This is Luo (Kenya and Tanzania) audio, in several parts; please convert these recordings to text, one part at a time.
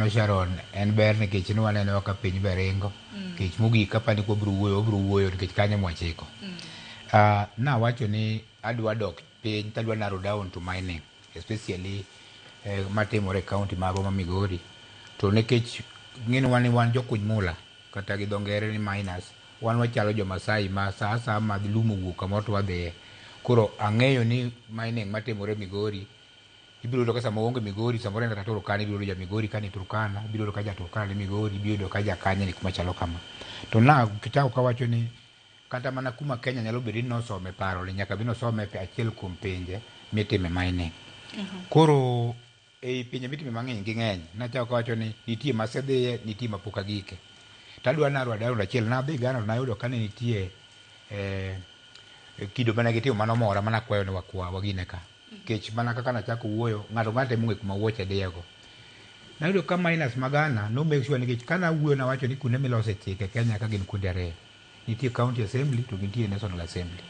Erokamano Sharon, en ber nikech ne waneno ka piny be ringo. Nikech mogik kapani wabiro wuoyo, wabiro wuoyo nikech kanyo mwachiko. Nawacho ni adwa dok piny tadwa narrow down to mining, especially matimore e county marwa ma Migori. To nikech ng'eni wan wan jokuny mula kata gi dho ngere ni miners, wan wachalo jo Masai ma sa asaya ma lum owuok kamoro to wadhiye. Koro ang'eyo ni mining matimore Migori ibiro yudo ka sama oonge Migori samoro en kata Turkana ibiro yudo ja Migori ka ni Turkana, ibiro yudo ka ja Turkana ni Migori, ibiro yudo ka ja Kanye ni kuma chalo kama. To na kichako kawacho ni kata mana kuma Kenya nyalo bedo ni nosome paro ni nyaka bed ni osome e achiel kuom pinje mitime mining. Koro ei pinje mitime mang'eny ging'eny. Nachako kawacho ni nitie masedhiye, nitie mapok agike. Tadwa narrow down achiel. Nadhi Ghana to nayudo ka ne nitie kido mane gitimo manomora manakwayo ni wakwa wagine ka. Nikech mana kaka nachako wuoyo, ng'ato ng'ato ema ong'e kuma wuoche diyego. Nayudo ka miners ma Ghana no make sure nikech kana wuoyo nawacho ni kuonde milose chike Kenya ka gin kuonde ariyo. Nitie county assembly to nitie national assembly.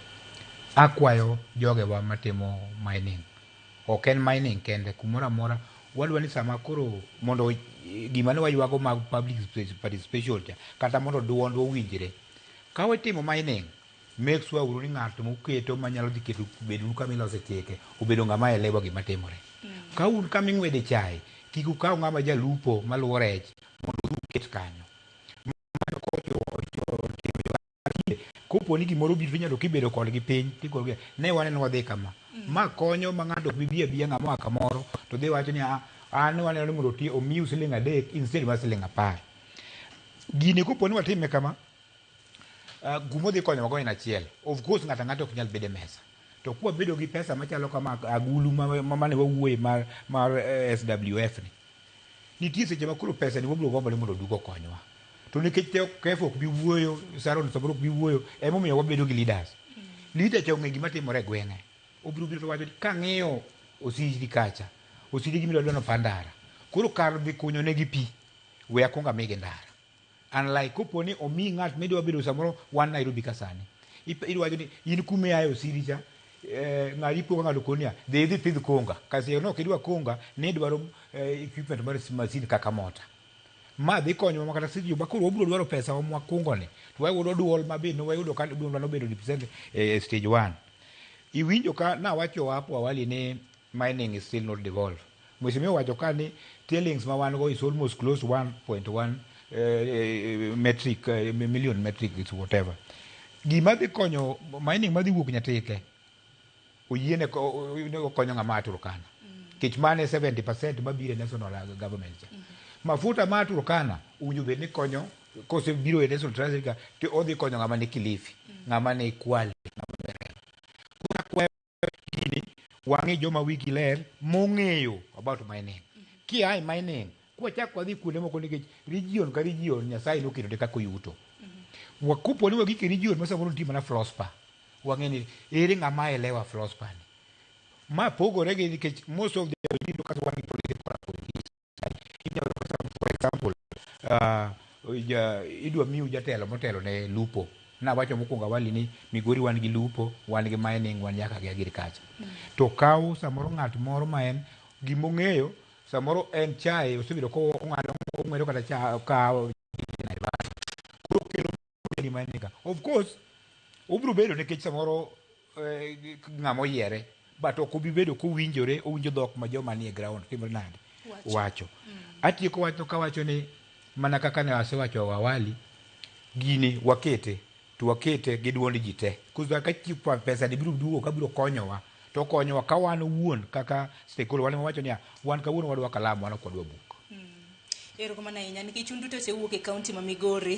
Akwayo jogewa matimo mining. Ok en mining kende, kumoro amora wadwa ni sama koro mondo gima ne waywago mag public participation cha, kata mondo duondwa owinjre. Ka watimo mining, make sure uru ni ng'at muketo manyalo dhi keto beduru kama ilose chike obedo ng'ama elewa gima timore. Ka un kama ing'wede chae, kik ukaw ng'ama jalupo maluwo rech mondo udhi uket kanyo. Mano kopo ni gimoro obiro inyalo kibedo kodgi piny tikorogi ne waneno wadhi kama. Ma konyo ma ng'ato ok bi bi abiya ng'ama oa kamoro to dhi wacho ni an waneno ni mondo oti omiu siling 3 instead mar siling 10. Gini kopo ni watime kama, gumodhi konyowa go en achiel. Of course ng'ato ang'ata ok nyal bedo e mesa. To kwabedo gi pesa machalo kama agulu ma mane wawuoye mar SWF ni. Nitie seche ma koro pesa ni wabiro gombo ni mondo oduog okonywa. To nikech Kefa ok bi wuoyo, Sharon samoro ok bi wuoyo, emomiyo wabedo gi leaders. Leader cha ong'e gima timore e gweng'e. Obiro biro to wacho ni kang'iyo Osiri kacha, Osiri gima idwa nopa ndara. Koro kar dhi kunyo negi pi, we akwong amigi ndara. Unlike kopo ni omi ng'at midwa bedo samoro wan Nairobi ka sani. Idwa ni in kuma iaye Osiri cha, ng'adi ipo ka ng'ato koni niya, dhi idhi pidh konga. Kasi no ok idwa konga, nidwaro equipment mar masin kaka mota. Ma dhi konyowa makata seche ma koro wabiro dwaro pesa wa mwakungo ni, to wayudo duol ma be ne wayudo ka duol nobedo represent e stage 1. Iwinjo ka nawacho hapo awali ni mining is still not devolved. Mheshimiwa wacho ka ni tailings ma wan go is almost close to 1.1 metric million metric is whatever. Gima dhi konyo mining madhi wuok Nyatike oyiene konyo ng'ama a Turkana. Nikech mano e 70% mabiro e national government cha. Mafuta ma Turkana owinjo bed ni konyo kosebiro e national treasury ka to odhi konyo ng'ama ni Kilifi, ng'ama ni Kwale, ng'ama ni Rema. Koro akwayo gini wang'i joma wigi ler mong'eyo about mining. Kia e mining, kwachak wadhi kuonde moko nikech region ka region Nyasaye noketo ne kaka oyuto. Wakopo ni wagik e region ma samoro nitie mana fluorspar. Wang'e ni ere ng'ama elewa fluorspar ni. Ma pogore gi nikech most of the iyudo ka wan gi political appointees. Inyalo yudo for example, idwa miu jatelo motelo ne lupo. Nawacho mokwongo awali ni Migori wan gi lupo, wan gi mining, wan nyaka gi agriculture. To kaw samoro ng'at moro ma en gimong'eyo, samoro en chae, osebedo ko ong'ado ong'wedo kata cha kahawa Naivasha. Koro kelo mining ka. Of course, obiro bedo nikech samoro ng'ama oyiere, but ok obi bedo kowinjore, owinjo dhok ma joma nie ground timore nade? Wacho. Atieko wachno kawacho ni mana kaka ne asewacho awali, gini wakete to wakete gi duond ji te. Koso ka pesa ni biro duogo ka biro konyowa, to okonyowa ka wan owuon kaka stakeholder, wan wawacho niya, wan kawuono wadwa kalam, wan ok wadwa buk. Erokamano ahinya nikech un duto te uwuok e kaunti ma Migori.